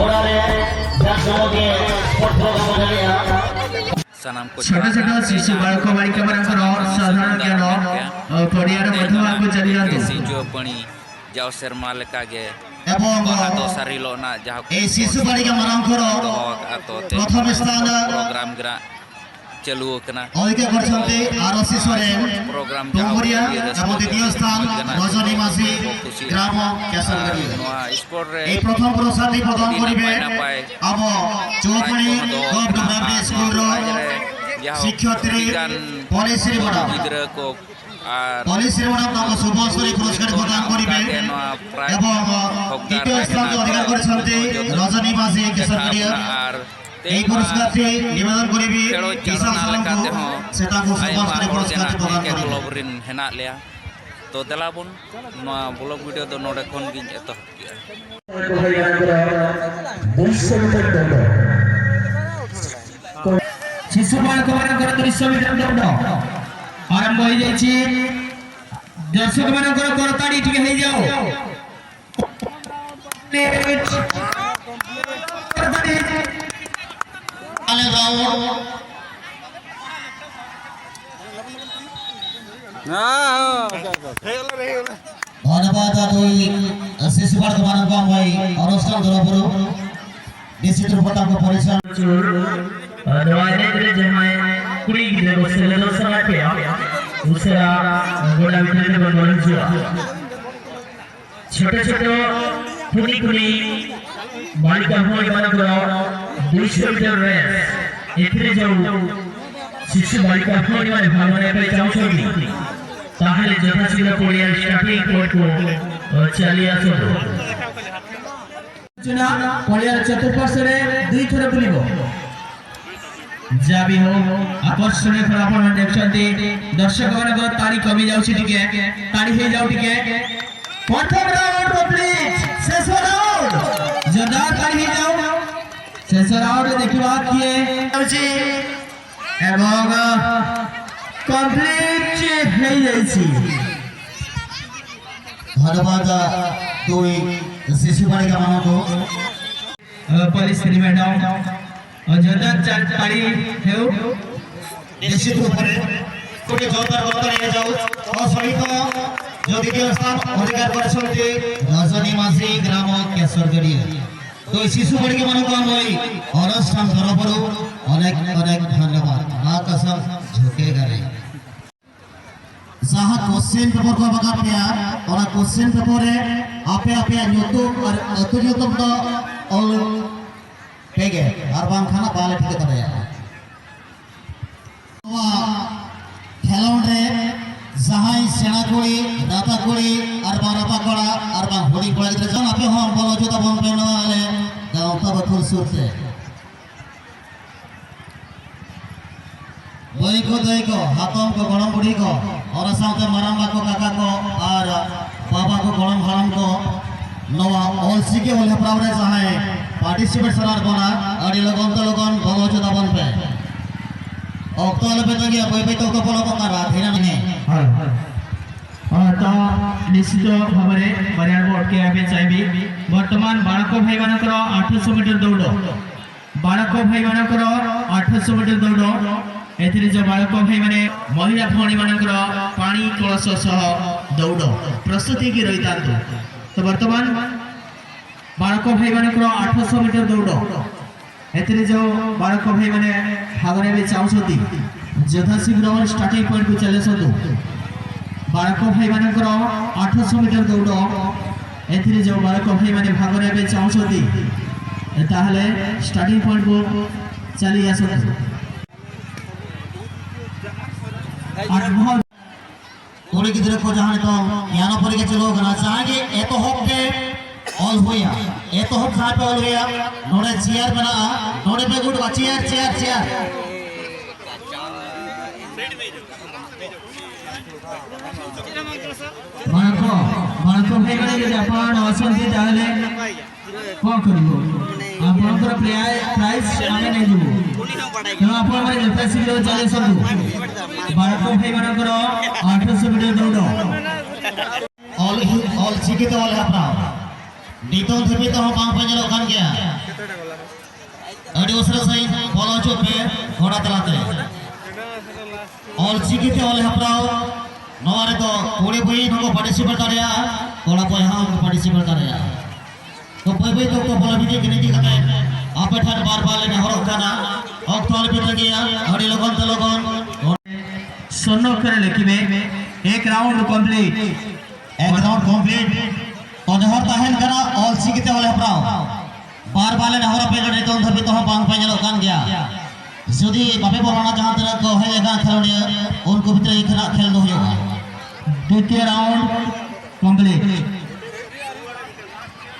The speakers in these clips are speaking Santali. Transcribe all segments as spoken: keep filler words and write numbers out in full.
ᱚᱲᱟᱜ ᱨᱮ ᱡᱟᱠ ᱡᱚᱢᱚᱠ ᱜᱮ ᱥᱯᱳᱨᱴᱥ ᱯᱨᱳᱜᱨᱟᱢ ᱵᱚᱱ ᱧᱮᱞᱮᱜᱼᱟ᱾ ᱥᱟᱱᱟᱢ ᱠᱚ ᱪᱷᱳᱴᱳ ᱪᱷᱳᱴᱳ ᱥᱤᱥᱩ ᱵᱟᱞᱠᱚ ᱵᱟᱞᱤᱠᱟ ᱢᱟᱱᱟᱝᱠᱚᱨ ᱥᱟᱫᱷᱟᱨᱚᱱ ᱜᱮᱭᱟᱱ, ᱚ, ᱯᱚᱲᱤᱭᱟ ᱨᱮ ᱢᱚᱫᱽᱫᱷᱚᱢᱟ ᱠᱚ ᱪᱟᱹᱞᱩᱭᱟ ᱛᱚ᱾ ᱥᱤᱧ ᱡᱚ ᱯᱟᱹᱬᱤ ᱡᱟᱣ ᱥᱮᱨᱢᱟ ᱞᱮᱠᱟᱜᱮ ᱮᱵᱚᱝ ᱵᱟᱦᱟ ᱫᱚᱥᱟᱨ ᱦᱤᱞᱳᱜ ᱱᱟᱜ ᱡᱟᱦᱟᱸ ᱠᱚ ᱮᱭ ᱥᱤᱥᱩ ᱵᱟᱞᱤᱠᱟ ᱢᱟᱱᱟᱝᱠᱚᱨ ᱫᱚᱦᱚ ᱟᱠᱟᱫᱼᱟ, ᱛᱚ ᱛᱮᱦᱮᱧ ᱯᱨᱚᱛᱷᱚᱢ ᱫᱚ ᱥᱛᱷᱟᱱ ᱯᱨᱳᱜᱨᱟᱢ ᱜᱮ ᱱᱟᱜ ᱪᱟᱹᱞᱩ ᱟᱠᱟᱱᱟ᱾ ᱚᱫᱷᱤᱠᱟᱨ ᱠᱚᱨᱤᱥᱚᱱᱛᱤ ᱟᱨ ᱥᱤᱥᱩ ᱨᱮᱱ ᱯᱨᱳᱜᱨᱟᱢ ᱰᱩᱢᱩᱨᱤᱭᱟ ᱡᱟᱦᱟᱸ ᱠᱚ ᱮᱵᱚᱝ ᱨᱟᱹᱥᱠᱟᱹ ᱛᱮ ᱫᱤᱛᱤᱭᱚ ᱥᱛᱷᱟᱱ ᱦᱩᱭ ᱠᱟᱱᱟ, ᱨᱚᱡᱚᱱᱤ ᱢᱟᱹᱡᱷᱤ ᱠᱚ ᱠᱩᱥᱤ ᱜᱨᱟᱢ ᱟᱨ ᱠᱮᱥᱚᱨᱜᱟᱹᱲᱤᱭᱟᱹ᱾ ᱱᱚᱣᱟ ᱥᱯᱳᱨᱴ ᱨᱮ ᱮᱭ ᱯᱨᱚᱛᱷᱚᱢ ᱯᱩᱨᱚᱥᱠᱟᱨ ᱫᱤᱵᱚᱥ ᱫᱚᱱ ᱟᱹᱰᱤ ᱠᱚᱨᱤᱵᱮ ᱱᱟᱯᱟᱭ ᱱᱟᱯᱟᱭ ᱟᱵᱚ ᱯᱨᱟᱭᱤᱡᱽ ᱪᱳᱯᱟᱱᱤ ᱠᱚᱦᱚᱸ ᱫᱚᱦᱚ ᱜᱚᱵᱷ ᱟᱠᱟᱱᱟ ᱰᱩᱵᱨᱟ ᱟᱨ ᱯᱨᱟᱭᱤᱡᱽ ᱥᱠᱩᱞ ᱨᱮ ᱨᱮ ᱡᱟᱦᱟᱸ ᱥᱤᱠᱠᱷᱚᱛᱨᱤ ᱟᱹᱰᱤᱜᱟᱱ ᱯᱚᱞᱤᱥᱨᱤ ᱢᱚᱰᱚᱞ ᱜᱤᱫᱽᱨᱟᱹ ᱠᱚ ᱟᱨ ᱯᱚᱞᱤᱥᱨᱤ ᱢᱚᱰᱚᱞ ᱱᱚᱢᱚ ᱥᱩᱵᱷᱚᱥᱨᱤ ᱯᱩᱨᱚᱥᱠᱟᱨ ᱯᱨᱚᱫᱟᱱ ᱠᱚᱨᱤᱵᱮ ᱚᱱᱠᱟᱜᱮ ᱱᱚᱣᱟ ᱯᱨᱟᱭᱤᱡᱽ ᱮᱵᱚᱝ ᱦᱚᱠᱫᱟᱨ ᱫᱤᱛᱤᱭᱚ ᱛᱟᱦᱮᱸ ᱥᱛᱷᱟᱱ ᱠᱟᱱᱟ ᱚᱫᱷᱤᱠᱟᱨ ᱠᱚ ᱠᱚᱨᱤᱥᱚᱱᱛᱤ ᱡᱚᱛᱚ ᱨᱚᱡᱚᱱᱤ ᱢᱟᱹᱡᱷᱤ ᱫᱮᱠᱷᱟᱣ ᱠᱮᱥᱚᱨᱜᱟᱹᱲᱤᱭᱟᱹ᱾ ᱠᱟᱱᱟ ᱟᱨ ᱮᱭ ᱯᱩᱨᱚᱥᱠᱟᱨ ᱛᱮ ᱱᱤᱵᱮᱫᱚᱱ ᱠᱚᱨᱤᱵᱮ ᱠᱷᱮᱞᱳᱰ ᱤᱥᱟᱱ ᱪᱟᱞᱟᱣ ᱥᱚᱨᱮᱱ ᱞᱮᱠᱟ ᱠᱚ ᱛᱮᱦᱚᱸ ᱥᱮᱛᱟ ᱠᱚ ᱟᱭᱢᱟ ᱥᱚᱢᱟᱡᱽ ᱨᱮ ᱦᱚᱲ ᱜᱮ ᱯᱩᱨᱚᱥᱠᱟᱨ ᱛᱮ ᱱᱟᱦᱟᱜ ᱯᱨᱚᱫᱟᱱ ᱱᱤᱝᱠᱟᱹ ᱠᱚᱨᱤᱵᱮ᱾ ᱠᱞᱚᱵᱽ ᱨᱮᱱ ᱦᱮᱱᱟᱜ ᱞᱮᱭᱟ᱾ ᱛᱚ ᱫᱮᱞᱟ ᱵᱚᱱ ᱱᱚᱣᱟ ᱵᱞᱚᱜ ᱵᱷᱤᱰᱤᱭᱳ ᱫᱚ ᱱᱚᱰᱮ ᱠᱷᱚᱱ ᱜᱤᱧ ᱮᱛᱚᱦᱚᱵ ᱠᱮᱜᱼᱟ᱾ ଶିଶୁ ବାଳକମାନଙ୍କର ଦୃଶ୍ୟ ବିଜ୍ଞାନ ଦଣ୍ଡ ଆରମ୍ଭ ହେଇଯାଇଛି। ଦର୍ଶକମାନଙ୍କର କରତାଳି ଟିକେ ହେଇଯାଉ। ଧନ୍ୟବାଦ ଦୁଇ ଶିଶୁ ବାଳକମାନଙ୍କ ପାଇଁ ଅନୁଷ୍ଠାନ ତରଫରୁ ନିଶ୍ଚିତ ରୂପେ ତାଙ୍କ ପରିଶ୍ରମ। ᱱᱚᱣᱟ ᱮᱱᱮᱡ ᱨᱮ ᱡᱟᱦᱟᱸᱭ ᱠᱩᱲᱤ ᱜᱤᱫᱽᱨᱟᱹ ᱠᱚ ᱥᱮᱞᱮᱫᱚᱜ ᱥᱟᱱᱟ ᱯᱮᱭᱟ, ᱩᱥᱟᱹᱨᱟ ᱜᱚᱰᱟ ᱵᱷᱤᱛᱨᱤ ᱛᱮᱵᱚᱱ ᱵᱚᱞᱚ ᱦᱚᱪᱚᱣᱟᱜ᱾ ᱪᱷᱳᱴ ᱪᱷᱳᱴ ᱠᱩᱱᱤ ᱠᱩᱱᱤ ᱵᱟᱞᱤᱠᱟ ᱦᱚᱸ ᱮᱢᱟᱱ ᱠᱚ ᱫᱩᱭᱥᱚ ᱢᱤᱴᱟᱨ ᱨᱮᱥ, ଏଥିରେ ଯେଉଁ ଶିଶୁ ବାଳିକା ହଷ୍ଟେଲ ମାନେ ଭାଗ ନେବା ପାଇଁ ଚାହୁଁଛନ୍ତି, ତାହେଲେ ଯଥାଶୀଘ୍ର ପଡ଼ିଆ ଷ୍ଟାର୍ଟିଂ ପଏଣ୍ଟକୁ, ଅ, ଚାଲି ଆସନ୍ତୁ। ପଡ଼ିଆର ଚତୁଃପାର୍ଶ୍ୱରେ ଦୁଇ ଥର ବୁଲିବ। ଯାହା ବି ହଉ, ଆକର୍ଷଣୀୟ ଖେଳ ଆପଣମାନେ ଦେଖୁଛନ୍ତି। ଦର୍ଶକମାନଙ୍କର ତାଳି କମି ଯାଉଛି ଟିକେ, ତାଳି ହେଇଯାଉ ଟିକେ। ପ୍ରଥମ ରାଉଣ୍ଡ କମ୍ପ୍ଲିଟ, ଶେଷ ରାଉଣ୍ଡ। ଜୋରଦାର ତାଳି ହେଇଯାଉ। ଶେଷ ରାଉଣ୍ଡରେ ଦେଖିବା କିଏ ଯାଉଛି ଏବଂ କମ୍ପ୍ଲିଟ ହେଇଯାଇଛି। ଧନ୍ୟବାଦ ଦୁଇ ଶିଶୁ ବାଳିକାମାନଙ୍କୁ ପଲିସ ମ୍ୟାଡାମ ଅଯୋଧ୍ୟା ଚାରି ତାଳି ହେଉ। ନିଶ୍ଚିତ ରୂପରେ ଗୋଟେ ଜୋରଦାର ଗତ ନିଆଯାଉ। ତା ସହିତ ଯୋଉ ଦ୍ୱିତୀୟ ସ୍ଥାନ ଅଧିକାର କରିଛନ୍ତି ରଜନୀ ମାଝୀ, ଗ୍ରାମ କେଶରଗଡ଼ିଆ। ତ ଏଇ ଶିଶୁ ବାଳିକାମାନଙ୍କୁ ଆମ ଏଇ ଅନୁଷ୍ଠାନ ତରଫରୁ ଅନେକ ଅନେକ ଧନ୍ୟବାଦ। ମା କସମ ଝୁକେଗା ରେ। ᱡᱟᱦᱟᱸ ᱠᱚᱥᱪᱮᱱ ᱯᱮᱯᱟᱨ ᱠᱚ ᱮᱢ ᱟᱠᱟᱫ ᱯᱮᱭᱟ, ᱚᱱᱟ ᱠᱚᱥᱪᱮᱱ ᱯᱮᱯᱟᱨ ᱨᱮ ᱟᱯᱮ ᱟᱯᱮᱭᱟᱜ ᱧᱩᱛᱩᱢ ᱟᱨ ᱟᱹᱛᱩ ᱧᱩᱛᱩᱢ ᱫᱚ ᱚᱞ ᱯᱮᱜᱮ, ᱟᱨ ᱵᱟᱝᱠᱷᱟᱱ ᱵᱟᱞᱮ ᱴᱷᱤᱠᱟᱹ ᱫᱟᱲᱮᱭᱟᱜᱼᱟ᱾ ᱱᱚᱣᱟ ᱠᱷᱮᱞᱳᱸᱰ ᱨᱮ ᱡᱟᱦᱟᱸᱭ ᱥᱮᱬᱟ ᱠᱩᱲᱤ, ᱨᱟᱯᱟ ᱠᱩᱲᱤ, ᱟᱨ ᱵᱟᱝ ᱨᱟᱯᱟ ᱠᱚᱲᱟ, ᱟᱨ ᱵᱟᱝ ᱦᱩᱰᱤᱧ ᱠᱚᱲᱟ ᱜᱤᱫᱽᱨᱟᱹ, ᱥᱟᱱᱟᱢ ᱟᱯᱮ ᱦᱚᱸ ᱵᱚᱞᱚ ᱦᱚᱪᱚ ᱛᱟᱵᱚᱱ ᱯᱮ ᱱᱚᱣᱟ ᱟᱞᱮ ᱜᱟᱶᱛᱟ ᱵᱟᱹᱠᱷᱩᱞ ᱥᱩᱨ ᱛᱮ᱾ ᱵᱟᱹᱭ ᱠᱚ, ᱫᱟᱹᱭ ᱠᱚ, ᱦᱟᱛᱚᱢ ᱠᱚ, ᱜᱚᱲᱚᱢ ᱵᱩᱰᱷᱤ ᱠᱚ, ᱚᱱᱟ ᱥᱟᱶᱛᱮ ᱢᱟᱨᱟᱝᱵᱟ ᱠᱚ, ᱠᱟᱠᱟ ᱠᱚ ᱟᱨ ᱵᱟᱵᱟ ᱠᱚ, ᱜᱚᱲᱚᱢ ᱦᱟᱲᱟᱢ ᱠᱚ, ᱱᱚᱣᱟ ᱚᱞᱪᱤᱠᱤ ᱚᱞ ᱦᱮᱯᱨᱟᱣ ᱨᱮ ᱡᱟᱦᱟᱸᱭ ᱯᱟᱨᱴᱤᱥᱤᱯᱮᱴ ᱥᱟᱱᱟᱭᱮᱫ ᱵᱚᱱᱟ, ᱟᱹᱰᱤ ᱞᱚᱜᱚᱱ ᱛᱮ ᱞᱚᱜᱚᱱ ᱵᱚᱞᱚ ᱦᱚᱪᱚ ᱛᱟᱵᱚᱱ ᱯᱮ᱾ ᱚᱠᱛᱚ ᱟᱞᱚᱯᱮ ᱛᱟᱺᱜᱤᱭᱟ, ᱵᱟᱹᱭ ᱵᱟᱹᱭ ᱛᱮ ᱚᱠᱛᱚ ᱯᱚᱞᱚᱢᱚᱜ ᱠᱟᱱᱟ, ᱫᱷᱤᱱᱟᱹᱝ ᱦᱮᱸ᱾ ᱦᱳᱭ, ᱦᱳᱭ᱾ ᱦᱳᱭ, ତ ନିଶ୍ଚିତ ଭାବରେ ବାରିଆଡ଼କୁ ଅଟକେଇବା ପାଇଁ ଚାହିଁବି। ବର୍ତ୍ତମାନ ବାଳକ ଭାଇମାନଙ୍କର ଆଠଶହ ମିଟର ଦୌଡ଼, ବାଳକ ଭାଇମାନଙ୍କର ଆଠଶହ ମିଟର ଦୌଡ଼, ଏଥିରେ ଯେଉଁ ବାଳକ ଭାଇମାନେ ମହିଳା ଭଉଣୀମାନଙ୍କର ପାଣି କଳସ ସହ ଦୌଡ଼ ପ୍ରସ୍ତୁତ ହେଇକି ରହିଥାନ୍ତୁ। ତ ବର୍ତ୍ତମାନ ବାଳକ ଭାଇମାନଙ୍କର ଆଠଶହ ମିଟର ଦୌଡ଼, ଏଥିରେ ଯେଉଁ ବାଳକ ଭାଇମାନେ ଭାଗ ନେବେ ଚାହୁଁଛନ୍ତି, ଯଥାଶୀଘ୍ର ଷ୍ଟାର୍ଟିଂ ପଏଣ୍ଟକୁ ଚାଲି ଆସନ୍ତୁ। ବାଳକ ଭାଇମାନଙ୍କର ଆଠଶହ ମିଟର ଦୌଡ଼, ଏଥିରେ ଯେଉଁ ବାଳକ ଭାଇମାନେ ଭାଗ ନେବେ ଚାହୁଁଛନ୍ତି, ତାହେଲେ ଷ୍ଟାର୍ଟିଂ ପଏଣ୍ଟକୁ ଚାଲି ଆସନ୍ତୁ। ᱟᱴ ᱵᱚᱦᱚᱜ ᱠᱩᱲᱤ ᱜᱤᱫᱽᱨᱟᱹ ᱠᱚ ᱡᱟᱦᱟᱸ ᱱᱤᱛᱚᱝ ᱯᱤᱭᱟᱱᱳ ᱯᱚᱨᱤᱠᱠᱷᱟ ᱪᱟᱹᱞᱩ ᱟᱠᱟᱱᱟ, ᱡᱟᱦᱟᱸᱭ ᱜᱮ ᱮᱛᱚᱦᱚᱵ ᱛᱮ ᱚᱞ ᱦᱩᱭᱟ, ᱮᱛᱚᱦᱚᱵ ᱡᱟᱦᱟᱸᱭ ᱯᱮ ᱚᱞ ᱦᱩᱭᱟ, ᱱᱚᱰᱮ ᱪᱮᱭᱟᱨ ᱢᱮᱱᱟᱜᱼᱟ, ᱱᱚᱰᱮ ᱯᱮ ᱜᱩᱰᱩᱜᱼᱟ, ᱪᱮᱭᱟᱨ, ᱪᱮᱭᱟᱨ, ᱪᱮᱭᱟᱨ᱾ ବାଳକ, ବାଳକ ଭାଇମାନେ ଯଦି ଆପଣ ଆସନ୍ତି ତାହେଲେ କଣ କରିବ? ଆପଣଙ୍କର ପ୍ରାୟ ପ୍ରାଇସ୍ ଆମେ ନେଇଯିବୁ। ତେଣୁ ଆପଣମାନେ ଯଥାଶୀଘ୍ର ଚାଲି ଆସନ୍ତୁ। ବାଳକ ଭାଇମାନଙ୍କର ଆଠଶହ ମିଟର ଦୌଡ଼। ଅଲ, ଅଲ ଶିକ୍ଷିତ ଅଲ ହେପ୍ରାମ। ᱱᱤᱛᱚᱝ ᱫᱷᱟᱹᱵᱤᱡ ᱛᱮᱦᱚᱸ ᱵᱟᱝ ᱯᱮ ᱧᱮᱞᱚᱜ ᱠᱟᱱ ᱜᱮᱭᱟ᱾ ᱟᱹᱰᱤ ᱩᱥᱟᱹᱨᱟ ᱥᱟᱺᱦᱤᱡ ᱵᱚᱞᱚ ᱦᱚᱪᱚᱜ ᱯᱮ ᱜᱚᱰᱟ ᱛᱟᱞᱟᱛᱮ᱾ ᱚᱞᱪᱤᱠᱤ ᱛᱮ ᱚᱞ ᱦᱮᱯᱨᱟᱣ, ᱱᱚᱣᱟ ᱨᱮᱫᱚ ᱠᱩᱲᱤ ᱵᱩᱦᱤᱱ ᱦᱚᱸᱠᱚ participate ᱫᱟᱲᱮᱭᱟᱜᱼᱟ, ᱠᱚᱲᱟ ᱵᱚᱭᱦᱟ ᱦᱚᱸᱠᱚ participate ᱫᱟᱲᱮᱭᱟᱜᱼᱟ᱾ ᱛᱚ ᱵᱟᱹᱭ ᱵᱟᱹᱭ ᱛᱮ ᱚᱠᱛᱚ ᱵᱚᱞᱚ ᱤᱫᱤᱜ ᱠᱟᱱᱟ, ᱤᱫᱤ ᱠᱟᱛᱮ ᱟᱯᱮ ᱴᱷᱮᱱ ᱵᱟᱨ ᱵᱟᱨ ᱞᱮ ᱱᱮᱦᱚᱨᱚᱜ ᱠᱟᱱᱟ, ᱚᱠᱛᱚ ᱟᱞᱚᱯᱮ ᱛᱟᱺᱜᱤᱭᱟ, ᱟᱹᱰᱤ ᱞᱚᱜᱚᱱ ᱛᱮ ᱞᱚᱜᱚᱱ᱾ ᱥᱚᱨᱱᱚ ᱚᱠᱠᱷᱚᱨ ᱨᱮ ᱞᱮᱠᱷᱤ ᱢᱮ, ᱮᱠ round complete. ᱮᱠ round complete. ᱛᱚ ᱱᱮᱦᱚᱨ ᱛᱟᱦᱮᱱ ᱠᱟᱱᱟ ᱚᱞ ᱪᱤᱠᱤ ᱛᱮ ᱚᱞ ᱦᱮᱯᱨᱟᱣ᱾ ᱵᱟᱨ ᱵᱟᱨ ᱞᱮ ᱱᱮᱦᱚᱨ ᱟᱯᱮ ᱠᱟᱱᱟ, ᱱᱤᱛᱚᱝ ᱫᱷᱟᱹᱵᱤᱡ ᱛᱮᱦᱚᱸ ᱵᱟᱝ ᱯᱮ ᱧᱮᱞᱚᱜ ᱠᱟᱱ ᱜᱮᱭᱟ᱾ ᱡᱩᱫᱤ ᱵᱟᱯᱮ ᱵᱚᱞᱚᱱᱟ ᱡᱟᱦᱟᱸ ᱛᱤᱱᱟᱹᱜ ᱠᱚ ᱦᱮᱡ ᱟᱠᱟᱱ ᱠᱷᱮᱞᱳᱰᱤᱭᱟᱹ, ᱩᱱᱠᱩ ᱵᱷᱤᱛᱨᱤ ᱜᱮ ᱠᱷᱮᱞ ᱫᱚ ᱦᱩᱭᱩᱜᱼᱟ᱾ ᱫᱤᱛᱤᱭᱚ round complete.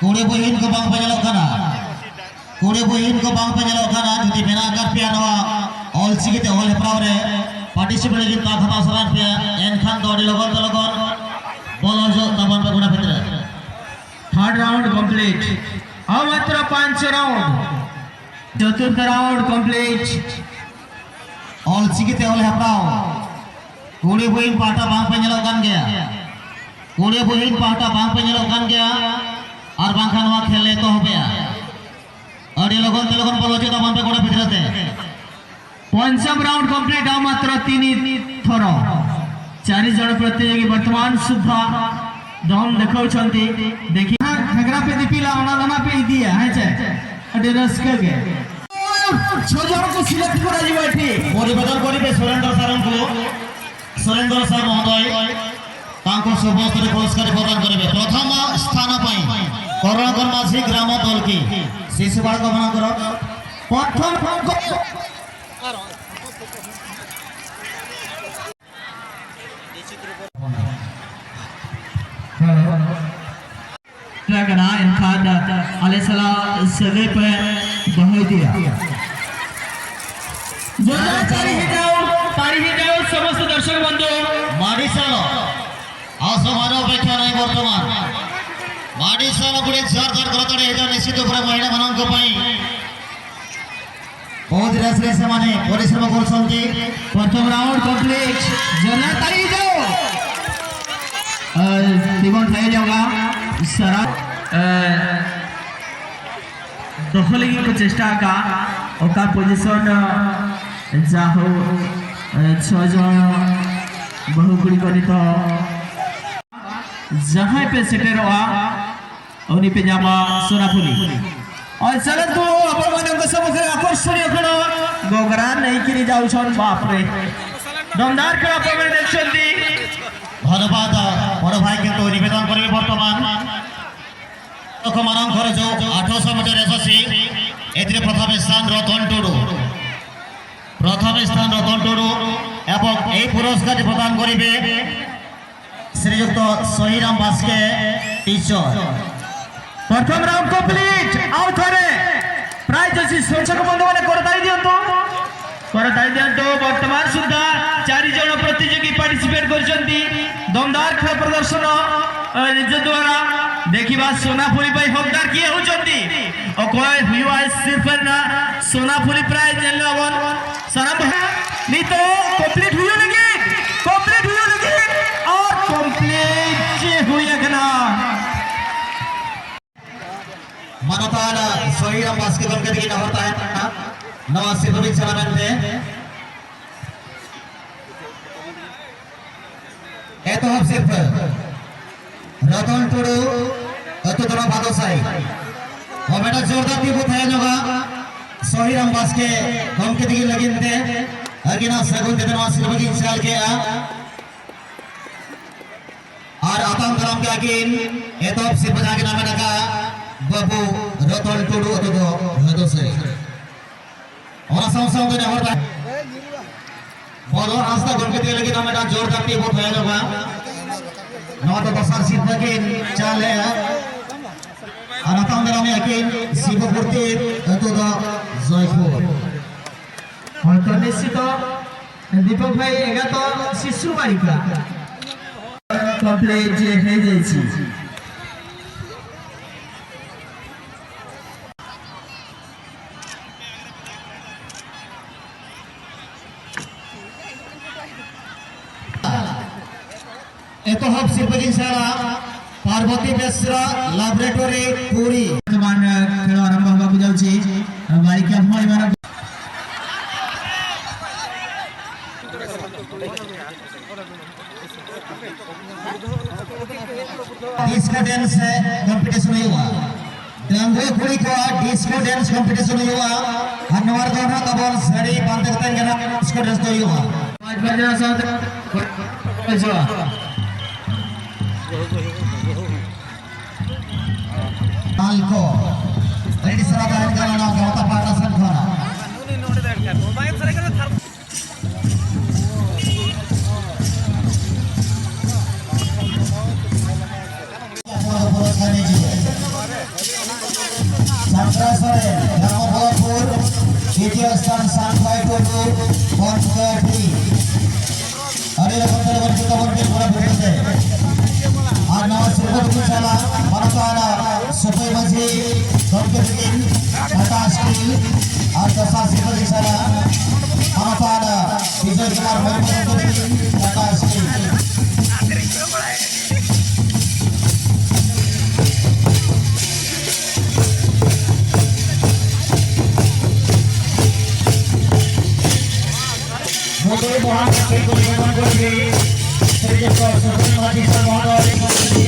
ᱠᱩᱲᱤ ᱵᱩᱦᱤᱱ ᱠᱚ ᱵᱟᱝ ᱯᱮ ᱧᱮᱞᱚᱜ ᱠᱟᱱᱟ᱾ ᱠᱩᱲᱤ ᱵᱩᱦᱤᱱ ᱠᱚ ᱵᱟᱝ ᱯᱮ ᱧᱮᱞᱚᱜ ᱠᱟᱱᱟ᱾ ᱡᱩᱫᱤ ᱢᱮᱱᱟᱜ ᱟᱠᱟᱫ ᱯᱮᱭᱟ ᱱᱚᱣᱟ ᱚᱞ ᱪᱤᱠᱤ ᱛᱮ ᱚᱞ ᱦᱮᱯᱨᱟᱣ ᱨᱮ participate ᱞᱟᱹᱜᱤᱫ ᱛᱟᱠ ᱦᱟᱛᱟᱣ ᱥᱟᱱᱟᱭᱮᱫ ᱯᱮᱭᱟ, ᱮᱱᱠᱷᱟᱱ ᱫᱚ ᱟᱹᱰᱤ ᱞᱚᱜᱚᱱ ᱛᱮ ᱞᱚᱜᱚᱱ ᱵᱚᱞᱚ ᱦᱤᱡᱩᱜ ᱛᱟᱵᱚᱱ ᱯᱮ ᱜᱚᱰᱟ ᱵᱷᱤᱛᱨᱤ ᱨᱮ᱾ Third round complete. ᱟᱨ ᱢᱟᱛᱨᱚ ᱯᱟᱸᱪ round. ᱪᱚᱛᱩᱨᱛᱷ round complete. Ol Chiki ᱛᱮ ᱚᱞ ᱦᱮᱯᱨᱟᱣ ᱠᱩᱲᱤ ᱵᱩᱦᱤᱱ ᱯᱟᱦᱴᱟ ᱵᱟᱝ ᱯᱮ ᱧᱮᱞᱚᱜ ᱠᱟᱱ ᱜᱮᱭᱟ᱾ ᱠᱩᱲᱤ ᱵᱩᱦᱤᱱ ᱯᱟᱦᱴᱟ ᱵᱟᱝ ᱯᱮ ᱧᱮᱞᱚᱜ ᱠᱟᱱ ᱜᱮᱭᱟ, ᱟᱨ ᱵᱟᱝᱠᱷᱟᱱ ᱱᱚᱣᱟ ᱠᱷᱮᱞ ᱞᱮ ᱮᱛᱚᱦᱚᱵᱮᱜᱼᱟ᱾ ᱟᱹᱰᱤ ᱞᱚᱜᱚᱱ ᱛᱮ ᱞᱚᱜᱚᱱ ᱵᱚᱞᱚ ᱦᱚᱪᱚᱜ ᱛᱟᱵᱚᱱ ᱯᱮ ᱜᱚᱰᱟ ᱵᱷᱤᱛᱨᱤ ᱛᱮ᱾ ପଞ୍ଚମ ରାଉଣ୍ଡ କମ୍ପ୍ଲିଟ୍, ଆଉ ମାତ୍ର ତିନି ଥର। ଚାରି ଜଣ ପ୍ରତିଯୋଗୀ ବର୍ତ୍ତମାନ ସୁଦ୍ଧା ଦମ ଦେଖାଉଛନ୍ତି। ଦେଖି ᱜᱷାଗᱽᱨᱟ ᱯᱮ ᱫᱤᱯᱤᱞᱟ, ᱚᱱᱟ ᱫᱚ ᱱᱟᱦᱟᱜ ᱯᱮ ᱤᱫᱤᱭᱟ, ᱦᱮᱸ ᱪᱮ? ᱟᱹᱰᱤ ᱨᱟᱹᱥᱠᱟᱹ ᱜᱮ। ᱪᱷᱚ ᱡᱚଣ ᱠᱚ ସିଲେକ୍ଟ କରାଯିବ ଏଠି। ପରିବେଦନ କରିବେ ସୁରେନ୍ଦ୍ର ସାରଙ୍କୁ। ସୁରେନ୍ଦ୍ର ସାର ମହୋଦୟ ତାଙ୍କୁ ଶୁଭ ହସ୍ତରେ ପୁରସ୍କାର ପ୍ରଦାନ କରିବେ। ପ୍ରଥମ ସ୍ଥାନ ପାଇଁ କରଣକର ମାଝୀ ଗ୍ରାମ ଦଲକି ଶିଶୁ ବାଳକମାନଙ୍କର ପ୍ରଥମ ᱠᱟᱱᱟ, ᱮᱱᱠᱷᱟᱱ ᱟᱞᱮ ᱥᱟᱞᱟᱜ ᱥᱟᱹᱜᱟᱹᱭ ᱯᱮ ᱫᱚᱦᱚ ᱤᱫᱤᱭᱟ᱾ ᱡᱳᱨᱫᱟᱨ ᱛᱟᱲᱤ ᱦᱤᱡᱟᱣ, ᱛᱟᱲᱤ ᱦᱤᱡᱟᱣ ᱥᱚᱢᱚᱥᱛᱚ ᱫᱚᱨᱥᱚᱠ ᱵᱚᱱᱫᱷᱩ᱾ ମାଡ଼ିଶାଲ, ଆଉ ସଭାର ଅପେକ୍ଷା ନାହିଁ ବର୍ତ୍ତମାନ। ମାଡ଼ିଶାଲ ଗୋଟେ ଜୋରଦାର କରତାଳି ହେଇଯାଉ ନିଶ୍ଚିତ ଭାବରେ ମହିଳାମାନଙ୍କ ପାଇଁ। ବହୁତ ରେସରେ ସେମାନେ ପରିଶ୍ରମ କରୁଛନ୍ତି। ପ୍ରଥମ ରାଉଣ୍ଡ କମ୍ପ୍ଲିଟ୍। ଜୋରଦାର ତାଳି ହେଇଯାଉ। ଅ, ଜୀବନ ଥାଇ ଯାଉଗା। ସାରା ᱫᱚᱦᱚ ᱞᱟᱹᱜᱤᱫ ᱠᱚ ᱪᱮᱥᱴᱟ ᱟᱠᱟᱫ, ᱚᱠᱟ ᱯᱚᱡᱤᱥᱚᱱ ᱡᱟᱦᱳ ᱪᱷᱚ ᱡᱚᱱ ᱵᱟᱹᱦᱩ ᱠᱩᱲᱤ ᱠᱚ ᱱᱤᱛᱚᱜ ᱡᱟᱦᱟᱸᱭ ᱯᱮ ᱥᱮᱴᱮᱨᱚᱜᱼᱟ, ᱩᱱᱤ ᱯᱮ ᱧᱟᱢᱟ ᱥᱳᱱᱟᱯᱷᱩᱞᱤ᱾ ᱟᱨ ᱪᱟᱞᱟᱱ ᱫᱚ ᱟᱵᱚ ᱢᱟᱱᱮ ᱩᱱᱠᱩ ᱥᱟᱢᱟᱝ ᱨᱮ ᱟᱠᱚᱨᱥᱚᱱᱤᱭᱚ ᱠᱷᱮᱞᱳᱰ ᱜᱚᱜᱽᱨᱟ ᱱᱟᱹᱭᱠᱤᱨᱤ ᱡᱟᱣᱥᱚᱱ ᱵᱟᱯᱨᱮ ᱫᱚᱢᱫᱟᱨ ᱠᱷᱮᱞᱳᱰ ᱯᱮ ᱢᱮᱱ ᱫᱮᱠᱷᱥᱚᱱ ᱫᱤ। ধন্যবাদ। বড় ভাই কিন্তু নিবেদন করিবে বর্তমান লক্ষ মানব খরচ আঠারোশো মিটার এসএসসি এটির প্রথম স্থান রতন টুডু। প্রথম স্থান রতন টুডু এবং এই পুরস্কারটি প্রদান করিবে শ্রীযুক্ত সহিরাম বাস্কে, টিচার। প্রথম রাউন্ড কমপ্লিট। ଆଉ ଥରେ ପ୍ରାଇଜ୍ ଅଛି। সংখ্যক বন্ধুମାନେ করতালি দিଅନ୍ତୁ। করতালি ଦିଅନ୍ତୁ। ବର୍ତ୍ତମାନ ସୁଦ୍ଧା ଚାରି ଜଣ ପ୍ରତିଯୋଗୀ ପାର୍ଟିସିପେଟ୍ କରିଛନ୍ତି। ଦମଦାର ଖେଳ ପ୍ରଦର୍ଶନ, ଅ, ନିଜ ଦ୍ୱାରା ଦେଖିବା ସୋନାଫୁଲି ପାଇଁ ହକଦାର କିଏ ହେଉଛନ୍ତି। ᱚᱠᱚᱭ ᱦᱩᱭᱩᱜᱼᱟ ᱥᱤᱨᱯᱟᱹ ᱨᱮᱱᱟᱜ ᱥᱳᱱᱟᱯᱷᱩᱞᱤ ᱯᱨᱟᱭᱤᱡᱽ ᱧᱮᱞ ᱟᱵᱚᱱ᱾ ᱥᱟᱱᱟᱢ ᱵᱚᱭᱦᱟ ᱱᱤᱛᱚᱜ ᱠᱚᱢᱯᱞᱤᱴ ᱦᱩᱭᱩᱜ ᱞᱟᱹᱜᱤᱫ, ᱠᱚᱢᱯᱞᱤᱴ ᱦᱩᱭᱩᱜ ᱞᱟᱹᱜᱤᱫ ᱟᱨ ᱠᱚᱢᱯᱞᱤᱴ ᱦᱩᱭ ᱟᱠᱟᱱᱟ᱾ ᱢᱟᱱᱚᱛᱟᱱ ᱥᱚᱦᱤᱨᱟᱢ ᱵᱟᱥᱠᱮ ᱜᱚᱢᱠᱮ ᱛᱟᱹᱠᱤᱱ ᱱᱮᱦᱚᱨ ᱛᱟᱦᱮᱱᱟ ᱱᱚᱣᱟ ᱥᱤᱨᱯᱟᱹ ᱵᱤᱱ ᱪᱟᱞᱟ ᱢᱮᱱᱛᱮ᱾ ᱮᱛᱚᱦᱚᱵ ᱥᱤᱨᱯᱟᱹ ᱨᱚᱛᱚᱱ ᱴᱩᱰᱩ, ᱟᱹᱛᱩ ᱛᱚᱲᱟ ᱵᱷᱟᱫᱚᱥᱟᱭ᱾ ᱦᱚᱸ, ᱢᱤᱫᱴᱟᱝ ᱡᱳᱨᱫᱟᱨ ᱛᱤ ᱵᱚ ᱛᱟᱭᱟ ᱧᱚᱜᱟ ᱥᱚᱦᱤᱨᱟᱢ ᱵᱟᱥᱠᱮ ᱜᱚᱢᱠᱮ ᱛᱟᱹᱠᱤᱱ ᱞᱟᱹᱜᱤᱫ ᱛᱮ᱾ ᱟᱹᱠᱤᱱᱟᱜ ᱥᱟᱹᱜᱩᱱ ᱛᱮ ᱱᱚᱣᱟ ᱥᱤᱨᱯᱟᱹ ᱜᱤᱧ ᱪᱟᱞ ᱠᱮᱜᱼᱟ᱾ ᱟᱨ ᱟᱛᱟᱝ ᱫᱟᱨᱟᱢ ᱠᱮᱜᱼᱟ ᱠᱤᱱ ᱮᱛᱚᱦᱚᱵ ᱥᱤᱨᱯᱟᱹ ᱡᱟᱦᱟᱸ ᱠᱤᱱ ᱦᱟᱢᱮᱴ ᱟᱠᱟᱫ ᱵᱟᱹᱵᱩ ᱨᱚᱛᱚᱱ ᱴᱩᱰᱩ, ᱟᱹᱛᱩ ᱫᱚ ᱵᱷᱟᱫᱚᱥᱟᱭ᱾ ᱚᱱᱟ ᱥᱟᱶ ᱥᱟᱶᱛᱮ ᱱᱮᱦᱚᱨ ᱫᱟ ᱵᱚᱫᱚᱞ ᱦᱟᱸᱥᱫᱟ ᱜᱚᱢᱠᱮ ᱛᱤ ᱞᱟᱹᱜᱤᱫ ᱦᱚᱸ ᱢᱤᱫᱴᱟᱝ ᱡᱳᱨᱫᱟᱨ ᱛᱤ ᱵᱚ ᱛᱟᱭᱟ ᱧᱚᱜᱟ᱾ ᱱᱚᱣᱟ ᱫᱚ ᱫᱚᱥᱟᱨ ᱥᱤᱨᱯᱟᱹ ᱠᱤᱱ ᱪᱟᱞ ᱮᱜᱼᱟ᱾ ᱟᱨ ᱟᱛᱟᱝ ᱫᱟᱨᱟᱢᱮᱜᱼᱟ ᱠᱤᱱ ᱥᱤᱵᱚᱯᱩᱨ ᱛᱤ, ᱟᱹᱛᱩ ᱫᱚ ᱡᱚᱭᱯᱩᱨ᱾ ᱦᱚᱭᱛᱚ ᱱᱤᱥᱪᱤᱛᱚ ᱫᱤᱯᱚᱠ ᱵᱷᱟᱭ ᱮᱜᱟᱛᱚ ᱥᱤᱥᱩ ᱵᱟᱲᱤᱠᱟ ᱠᱚᱢᱯᱞᱤᱴ ᱦᱮᱡ ᱡᱟᱭᱪᱷᱤ᱾ ᱮᱛᱚᱦᱚᱵ ᱥᱤᱨᱯᱟᱹ ᱜᱤᱧ ᱥᱟᱨᱟ᱾ ᱢᱚᱛᱤ ᱵᱮᱥᱨᱟ ᱞᱟᱵᱚᱨᱮᱴᱚᱨᱤ ᱯᱩᱨᱤ᱾ ବର୍ତ୍ତମାନ ଖେଳ ଆରମ୍ଭ ହେବାକୁ ଯାଉଛି। ବାଳିକା ଭଉଣୀମାନଙ୍କ ଡିସ୍କୋ ଡ୍ୟାନ୍ସ କମ୍ପିଟିସନ ᱦᱩᱭᱩᱜᱼᱟ। ᱰᱟᱺᱜᱩᱣᱟᱹ ᱠᱩᱲᱤ ᱠᱚᱣᱟᱜ ᱰᱤᱥᱠᱳ ᱰᱮᱱᱥ ᱠᱚᱢᱯᱤᱴᱤᱥᱚᱱ ᱦᱩᱭᱩᱜᱼᱟ᱾ ᱟᱨ ᱱᱚᱣᱟ ᱨᱮᱫᱚ ᱱᱟᱦᱟᱜ ᱛᱟᱵᱚᱱ ᱥᱟᱹᱲᱤ ᱵᱟᱸᱫᱮ ᱠᱟᱛᱮ ᱜᱮ ᱱᱟᱦᱟᱜ ᱰᱤᱥᱠᱳ ᱰᱮᱱᱥ ᱫᱚ ᱦᱩᱭᱩᱜᱼᱟ᱾ ᱯᱟᱸᱪ ᱵᱟᱡᱮ ᱥᱟᱶᱛᱮ ᱦᱤᱡᱩᱜᱼᱟ᱾ ᱛᱟᱞ ᱠᱚ ᱨᱮᱰᱤ ᱥᱟᱨᱟ ᱛᱟᱦᱮᱱ ᱠᱟᱱᱟ ᱱᱚᱣᱟ ᱜᱟᱶᱛᱟ ᱯᱟᱦᱴᱟ ᱥᱮᱱ ᱠᱷᱚᱱ᱾ ᱥᱟᱱᱛᱨᱟ ᱥᱚᱨᱮᱱ, ᱫᱷᱚᱨᱢᱚᱯᱚᱫᱯᱩᱨ, ᱫᱤᱛᱤᱭᱚ ᱥᱛᱷᱟᱱ, ᱥᱟᱱᱛᱷᱟᱭ ᱴᱩᱰᱩ, ᱯᱚᱧᱪᱠᱟᱴᱷᱤ᱾ ᱟᱹᱰᱤ ᱨᱚᱠᱚᱢ ᱛᱮ ᱵᱚᱱ ᱡᱚᱛᱚ ᱵᱚᱱ ᱜᱮᱫ ᱵᱚᱱᱟ ᱵᱩᱴᱟᱹ ᱛᱮ᱾ ᱟᱨ ᱱᱚᱣᱟ ᱥᱤᱨᱯᱟᱹ ᱫᱚᱠᱤᱱ ᱪᱟᱞᱟ ᱢᱟᱱᱚᱛᱟᱱ ᱥᱩᱯᱟᱹᱭ ᱢᱟᱹᱡᱷᱤ ᱜᱚᱢᱠᱮ ᱛᱟᱹᱠᱤᱱ ᱴᱟᱴᱟ ᱥᱴᱤᱞ, ᱟᱨ ᱫᱚᱥᱟᱨ ᱥᱤᱨᱯᱟᱹ ᱫᱚᱠᱤᱱ ᱪᱟᱞᱟ ᱢᱟᱱᱚᱛᱟᱱ ᱵᱤᱡᱚᱭ ᱠᱩᱢᱟᱨ ᱢᱩᱨᱢᱩ ᱜᱚᱢᱠᱮ ᱛᱟᱹᱠᱤᱱ ᱴᱟᱴᱟ ᱥᱴᱤᱞ᱾ ᱢᱩᱫᱟᱹᱭ ᱵᱚᱦᱟ ᱠᱟᱛᱮ ᱠᱚ ᱡᱚᱢᱟ ᱠᱚ ᱡᱮ, ᱥᱮ ᱡᱚᱛᱚ ᱥᱩᱯᱨᱤᱢ ᱢᱟᱹᱡᱷᱤ ᱥᱮ ᱢᱚᱦᱚᱫᱚᱭ ᱢᱟᱹᱡᱷᱤ,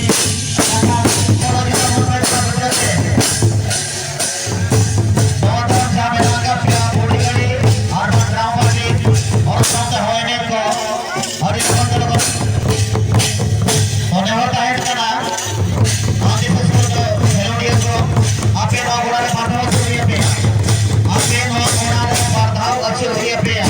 ᱱᱚᱣᱟ ᱫᱚ ᱡᱟᱦᱟᱸ ᱢᱮᱱᱟᱜ ᱟᱠᱟᱫ ᱯᱮᱭᱟ, ᱵᱩᱰᱷᱤ ᱜᱟᱹᱰᱤ ᱟᱨ ᱵᱟᱝ ᱰᱨᱟᱢ ᱯᱟᱨᱴᱤ, ᱚᱱᱟ ᱥᱟᱶᱛᱮ ᱦᱚᱭ ᱮᱱᱮᱡ ᱠᱚ, ᱟᱹᱰᱤ ᱞᱚᱜᱚᱱ ᱛᱮ ᱞᱚᱜᱚᱱ᱾ ᱚᱱᱮ ᱦᱚᱸ ᱛᱟᱦᱮᱱ ᱠᱟᱱᱟ, ᱟᱨ ᱵᱤᱥᱮᱥ ᱠᱚᱨᱮ ᱫᱚ ᱠᱷᱮᱞᱳᱰᱤᱭᱟᱹ ᱠᱚ, ᱟᱯᱮ ᱱᱚᱣᱟ ᱜᱚᱲᱟ ᱨᱮ ᱵᱟᱨ ᱫᱷᱟᱣ ᱟᱹᱪᱩᱨ ᱦᱩᱭ ᱟᱯᱮᱭᱟ᱾ ᱟᱯᱮ ᱱᱚᱣᱟ ᱜᱚᱲᱟ ᱨᱮ ᱵᱟᱨ ᱫᱷᱟᱣ ᱟᱹᱪᱩᱨ ᱦᱩᱭ ᱟᱯᱮᱭᱟ᱾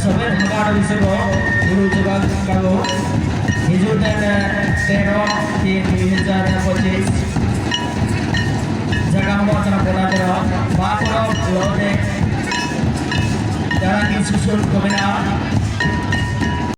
ᱥᱚᱢᱮᱛ ᱦᱟᱵᱟᱲ ᱵᱤᱥᱚᱭ ᱠᱚ ᱜᱩᱨᱩ ᱡᱚᱜᱟᱱ ᱠᱟᱹᱢᱩ ᱦᱤᱡᱩᱜ ᱫᱤᱱ ᱛᱮᱨᱚ ᱛᱤᱱ ᱫᱩᱭ ᱦᱟᱡᱟᱨ ᱯᱚᱸᱪᱤᱥ ᱡᱟᱜᱟᱢ ᱵᱚᱪᱷᱚᱨ ᱯᱚᱱᱟ ᱛᱮᱨᱚ ᱵᱟ ᱯᱚᱨᱚᱵᱽ ᱞᱚᱦᱚᱫᱮ ᱡᱟᱦᱟᱸ ᱜᱮ ᱥᱩᱥᱩᱱ ᱠᱚ ᱢᱮᱱᱟᱜᱼᱟ᱾